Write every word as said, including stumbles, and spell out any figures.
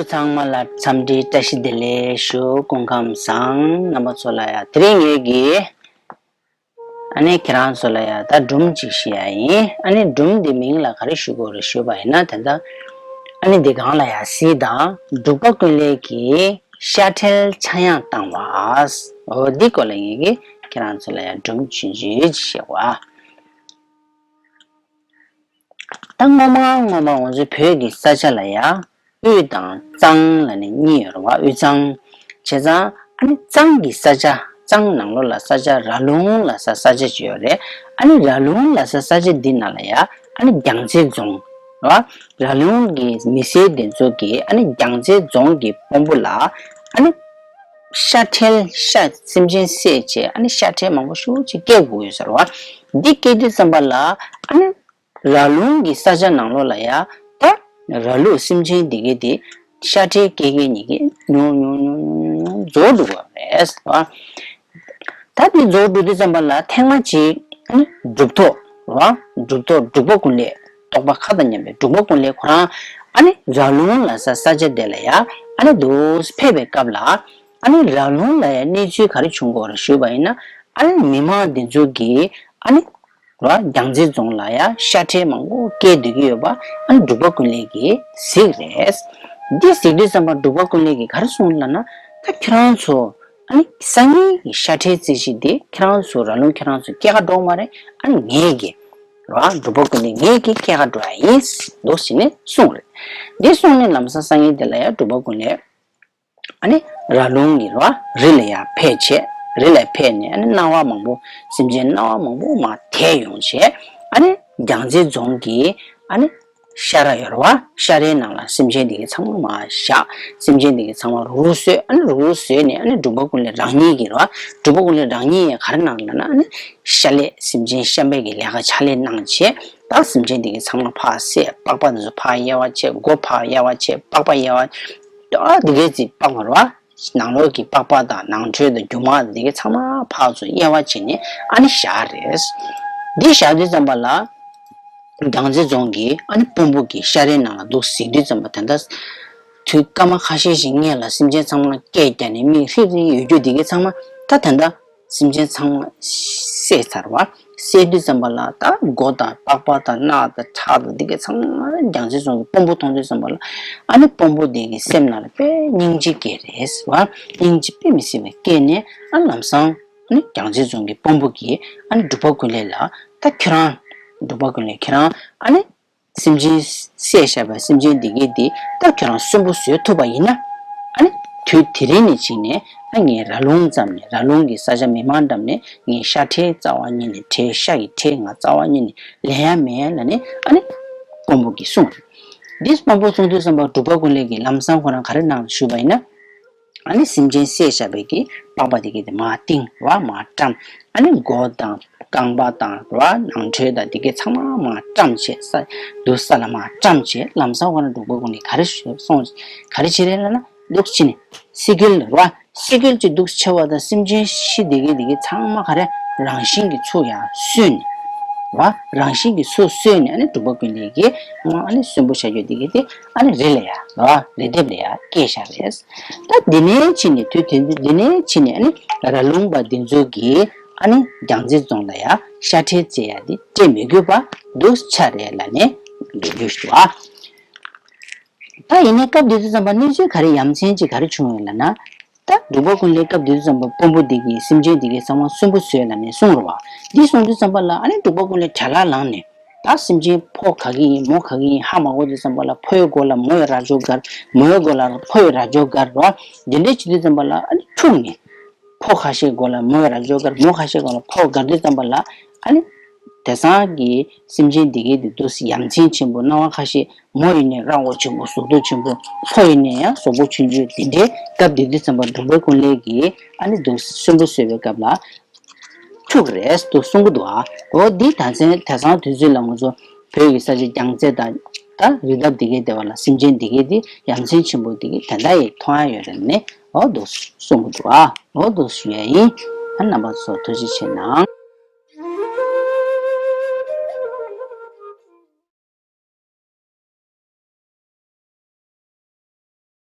ཚང་མ་ལ་འཚམས་འདྲི་བཀྲ་ཤིས་བདེ་ལེགས་ཞུ། སྐུ་ཁམས་བཟང་། རྣམ་པ་ཚོ་ལ་ཡ་དེ་རིང་ངེད་ཀྱིས་ཨ་ནི་ཁྱེད་རང་ཚོ་ལ་ཡ་ད་སྒྲུང་ཅིག་བཤད་ཡ་ཡིན། ཨ་ནི་སྒྲུང་འདི་མིང་ལ་ག་རེ་ཞུ་དགོས་རེད་ཞུས་པ་ཡིན་ན། དེ་འདྲ་ཨ་ནི་འདི་སྒང་ལ་ཡ་གཟིགས་དང་། འབྲུག་པ་ཀུན་ལེགས་ཀྱིས་ཤ་ཁྲེལ་ཆག་ཡང་བཏང་བ། འོ་འདི་སྐོར་ལ་ངེད་ཀྱིས་ཁྱེད་རང་ཚོ་ལ་ཡ་སྒྲུང་ཆུང་ཆུང་ཅིག་བཤད་གོ། ད་སྔོན་མ་སྔོན་མ་ང་ཚོའི་བོད་ཀྱི་ས་ཆ་ལ་ཡ་དབུས་དང་གཙང་ལ་ནི་གཉིས་ཡོད་རེད་བ། དབུས་གཙང་། བྱས་ཙང་ཨ་ནི་གཙང་གི་ས་ཆ། གཙང་ནང་ལོགས་ལ་ས་ཆ་ར་ལུང་ལ་ས་ས་ཆ་ཅིག་ཡོད་རེད། ཨ་ནི་ར་ལུང་ལ་ས་ས་ཆ་འདི་ནང་ལ་ཡ་ཨ་ནི་རྒྱལ་རྩེ་རྫོང་ར། ར་ལུང་གི་མི་སེར་དེ་ཚོ་གིས་ཨ་ནི་རྒྱལ་རྩེ་རྫོང་གི་དཔོན་པོ་ལ་ཨ་ནི་ཤ་ཁྲེལ། ཤ་སེམས་ཅན་བསད་བྱས་ཨ་ནི་ཤ་ཁྲེལ་མང་པོ་ཤུགས་ཆེ་སྐྱེ་དགོས་ཡོད་ཟེར་བ། འདི་སྐྱེ་དུས་ཙམ་པ་ལ་ཨ་ནི་ར་ལུང་གི་ས་ཆ་ནང་ལོགས་ལ་ཡ་ད་ར་ལུག་སེམས་ཅན་འདི་གས་དེ་ཤ་ཁྲེལ་སྐྱེ་མཁན་གཉིས་ཀས་ཉུང་ཉུང་ཉུང་ཉུང་ཉུང་ཉུང་རྫོགས་འགྲོ་གི་རེད་ཟེར་བ། ད་འདི་རྫོགས་འགྲོ་དུས་ཙམ་པ་ལ་ཐེངས་མ་གཅིག་ཨ་ནི་གྲུབ་ཐོབ་ར། གྲུབ་ཐོབ་འབྲུག་པ་ཀུན་ལེགས། རྟོགས་པ་མཁའ་དང་མཉམ་པའི་འབྲུག་པ་ཀུན་ལེགས་ཁོ་རང་ཨ་ནི་ར་ལུང་ལ་ས་ས་ཆ་དེ་ལ་ཡ་ཨ་ནི་འདུག་ཕེབས་པའི་སྐབས་ལ་ཨ་ནི་ར་ལུང་ལ་ཡ་གནས་ཚུལ་ག་རེ་བྱུང་གོ་རེད་ཞུས་པ་ཡིན་ན། ཨ་ནི་མི་མང་འདི་ཚོ་གིས་ཨ་ནི་ར་རྒྱལ་རྩེ་རྫོང་ལ་ཡ་ཤ་ཁྲེལ་མང་པོ་སྐྱེས་བསྡད་ཀྱི་ཡོད་པ་ཨ་ནི་འབྲུག་པ་ཀུན་ལེགས་ཀྱིས་གཟིགས་རེད། འདི་གཟིགས་དུས་ཙམ་པ་འབྲུག་པ་ཀུན་ལེགས་ཀྱིས་ག་རེ་གསུངས་ལབ་ན། ད་ཁྱེད་རང་ཚོ་ཨ་ནི་སང་ཉིན་གྱི་ཤ་ཁྲེལ་རྩི་གཞི་འདི་ཁྱེད་རང་ཚོ་ར་ལུང་ཁྱེད་རང་ཚོ་སྐྱེལ་ག་འགྲོ་མ་རེད། ཨ་ནི་ངེད་ཀྱིས་ར་འབྲུག་པ་ཀུན་ལེགས་ངེད་ཀྱིས་སྐྱེལ་ག་འགྲོ་ཡ་ཡིན་འདུག་ཟེར་ནས་གསུངས་རེད། འདི་གསུངས་ནས་ལམ་སང་སང་ཉིན་དེ་ལ་ཡ་འབྲུག་པ་ཀུན་ལེགས་ཨ་ནི་ར་ལུང་གི་ར་རི་ལ་ཡ་ཕེབས་བྱས། རི་ལ་ཕེབས་ནས་ཨ་ནི་གནའ་བ་མང་པོ་སེམས་ཅན་གནའ་བ་མང་པོ་མར་དེད་ཡོང་བྱས། ཨ་ནི་རྒྱལ་རྩེ་རྫོང་གི་ཨ་ནི་ཤ་ར་ཡོད་རེད་བ། ཤ་རའི་ནང་ལ་སེམས་ཅན་དེ་གའི་ཚང་མ་མར་བཞག་སེམས་ཅན་དེ་གའི་ཚང་མ་རུག་རུག་བཟོས། ཨ་ནི་རུག་རུག་བཟོས་ནས་ཨ་ནི་འབྲུག་པ་ཀུན་ལེགས་རང་ཉིད་ཀྱིས་རེད་བ། འབྲུག་པ་ཀུན་ལེགས་རང་ཉིད་ཡང་ག་རེ་གནང་ལབ་ན། ཨ་ནི་ཤ་ལས་སེམས་ཅན་བཤམས་པའི་གི་ལས་ཀ་ཕྱག་ལས་གནང་བྱས། ད་སེམས་ཅན་དེ་གའི་ཚང་མ་ཕར་བསད། པགས་པ་འདི་ཚོ་ཕར་དབྱེ་བ་བྱས། མགོ་ཕར་དབྱེ་བ་བྱས། པགས་པ་དབྱེ་བ། ད་དེ་གའི་ཅིག་པགས་པ་རེད་བ། ནང་ལོགས་ཀྱི་པགས་པ་དང་ནང་ཁྲོལ་དང་རྒྱུ་མ་དེ་གའི་ཚང་མ་ཕར་ཚུར་དབྱེ་བ་བྱས་ནས་ཨ་ནི་བཞག་རེད། འདི་བཞག་དུས་ཙམ་པ་ལ་རྒྱལ་རྩེ་རྫོང་གི་ཨ་ནི་དཔོན་པོ་གིས་ཤ་རའི་ནང་ལ་འདུག་གཟིགས་དུས་ཙམ་པ། དེ་འདྲ་དུས་སྐར་མ་ཁ་ཤས་ཤིག་སྔོན་ལ་སེམས་ཅན་ཚང་མ་སྐད་རྒྱག་ནས་མིག་ཧྲིག་ཧྲིག་ཡོད་རྒྱུ་དེ་གའི་ཚང་མ་ད་དེ་འདྲ་སེམས་ཅན་ཚང་མ་བསད་ཚར་བ། བསད་དུས་ཙམ་པ་ལ་ད་མགོ་དང་པགས་པ་དང་རྣག་དང་ཁྲག་དང་དེ་གའི་ཚང་མ་རྒྱལ་རྩེ་རྫོང་གི་དཔོན་པོ་མཐོང་དུས་ཙམ་པ་ལ་ཨ་ནི་དཔོན་པོ་དེ་གི་སེམས་ནང་ལ་དཔེ་སྙིང་རྗེ་སྐྱེས་རེད་བ། སྙིང་རྗེ་དཔེ་མི་སྲིད་པ་སྐྱེས་ནས་ཨ་ལམ་སང་ཨ་ནི་རྒྱལ་རྩེ་རྫོང་གི་དཔོན་པོ་གིས་ཨ་ནི་འབྲུག་པ་ཀུན་ལེགས་ལ། ད་ཁྱོད་རང་འབྲུག་པ་ཀུན་ལེགས་ཁྱོད་རང་ཨ་ནི་སེམས་ཅན་བསད་བཞག་པའི་སེམས་ཅན་འདི་གས་འདི་ད་ཁྱོད་རང་གསོན་པོ་བཟོས་ཐུབ་པ་ཡིན་ན། ཨ་ནི་དུས་དེ་རིང་ནས་བྱས་ནས་ཨ་ངས་ར་ལུང་བརྩམས་ནས་ར་ལུང་གི་ས་ཆ་མི་མང་བཀྲམ་ནས་ངས་ཤ་ཁྲལ་རྩ་བ་ཉིད་ནས་ཁྲལ། ཤ་ཡི་ཁྲལ་ང་རྩ་བ་ཉིད་ནས་ལེན་ཡ་མེད་ལབ་ནས་ཨ་ནི་དཔོན་པོ་གིས་གསུངས་རེད། འདི་དཔོན་པོ་གསུངས་དུས་ཙམ་པ་འབྲུག་པ་ཀུན་ལེགས་ཀྱིས་ལམ་སང་ཁོ་རང་ག་རེ་གནང་ཞུས་པ་ཡིན་ན། ཨ་ནི་སེམས་ཅན་བསད་བཞག་པའི་གི་པགས་པ་དེ་གས་དེ་མར་བཏིང་བ། མར་བཀྲམ། ཨ་ནི་མགོ་དང་རྐང་པ་དང་ར་ནང་ཁྲོལ་དང་དེ་གས་ཚང་མ་མར་བཀྲམ་བྱས། ས་དུ་ས་ལ་མར་བཀྲམ་བྱས། ལམ་སང་ཁོ་རང་འབྲུག་པ་ཀུན་ལེགས་ག་རེ་ཞུས་སོང་། ག་རེ་བྱས་རེད་ལབ་ན་འདུག་ཕྱི་ནས་སེ་གོལ་ར་སེ་གོལ་གྱི་འདུག་ཆེ་བ་དང་སེམས་ཅན་ཤི་དེ་གས་དེ་གས་ཚང་མ་ག་རེ་རང་བཞིན་གྱི་ཚུར་ཡར་གསོས་ནས་བ། རང་བཞིན་གྱི་ཚུར་གསོས་ནས་ཨ་ནི་འབྲུག་པ་ཀུན་ལེགས་ཀྱིས་ང་ཨ་ནི་གསོན་པོ་བྱ་རྒྱུ་དེ་གས་དེ་ཨ་ནི་རི་ལ་ཡ་ར་རི་ལྡེབས་ལ་ཡ་སྐྱེལ་བཞག་རེད། ད་འདི་ནས་ཕྱིན་ནས་དུས་དེ་འདི་ནས་ཕྱིན་ནས་ཨ་ནི་ར་ལུང་པ་འདི་ཚོ་གིས་ཨ་ནི་རྒྱལ་རྩེ་རྫོང་ལ་ཡ་ཤ་ཁྲལ་རྩི་ཡ་འདི་སྤྲད་མི་དགོས་པ་འདུག་ཆ་རེད་ལབ་ནས་འགྲེལ་བརྗོད་ཞུ་བ། ད་ཡིན་ནའི་སྐབས་དེ་དུས་ཙམ་པ་གནས་ཚུལ་ག་རེ་ཡ་མཚན་ཅིག་ག་རེ་བྱུང་ཡོད་ལབ་ན། ད་འབྲུག་པ་ཀུན་ལེགས་སྐབས་དེ་དུས་ཙམ་པ་དཔོན་པོ་འདི་གིས་སེམས་ཅན་འདི་གའི་ཚང་མ་གསོན་པོ་བཟོས་ལབ་ནས་གསུངས་རེད་བ། འདི་གསུངས་དུས་ཙམ་པ་ལ་ཨ་ནི་འབྲུག་པ་ཀུན་ལེགས་དྲ་ལག་ལངས་ནས། ད་སེམས་ཅན་ཕོ་ག་གི་ཡིན་མོ་ག་གི་ཡིན་ཧ་མ་གོ་དུས་ཙམ་པ་ལ་ཕོའི་མགོ་ལ་མོའི་རྭ་ཅོ་སྒར། མོའི་མགོ་ལ་ཕོའི་རྭ་ཅོ་སྒར་རོ། འདི་འདྲའི་བྱེད་དུས་ཙམ་པ་ལ་ཨ་ནི་འཁྲུག་ནས། ཕོ་ཁ་ཤས་མགོ་ལ་མོའི་རྭ་ཅོ་སྒར། མོ་ཁ་ཤས་མགོ་ལ་ཕོ་སྒར་དུས་ཙམ་པ་ལ་ཨ་ནི་དེང་སང་གི་སེམས་ཅན་འདི་གའི་འདི་འདུག་ཡ་མཚན་ཆེན་པོ། སྣང་བ་ཁ་ཤས་མོ་ཡིན་ནའི་རྭ་མགོ་ཆེན་པོ་གཟུགས་མདོག་ཆེན་པོ། ཕོ་ཡིན་ནའི་ཡང་གཟུགས་པོ་ཆུང་ཆུང་འདི་འདྲའི་སྐབས་འདི་དུས་ཙམ་པ་འབྲུག་པ་ཀུན་ལེགས་ཀྱིས་ཨ་ནི་འདུག་གསོན་པོ་བཟོས་པའི་སྐབས་ལ། འཁྲུག་རེད་འདུག་གསུང་གི་འདུག་ཨ། འོ་འདི་ད་ཚན་དེང་སང་དུས་ཚོད་ལ་ང་ཚོ་བོད་ཀྱི་ས་ཆ་རྒྱལ་རྩེ་དང་ད་རི་འདབས་འདི་གའི་སྡེ་བ་ལ་སེམས་ཅན་འདི་གའི་འདི་ཡ་མཚན་ཆེན་པོ་འདི་གའི་དེ་འདྲ་ཡི་མཐོང་ཡ་ཡོད་རེད་ནས། འོ་འདུག་གསུང་གི་འདུག་ཨ། འོ་འདུག་ཞུ་ཡ་ཡིན། ཨ་རྣམ་པ་ཚོ་ཐུགས་རྗེ་ཆེ་གནང་།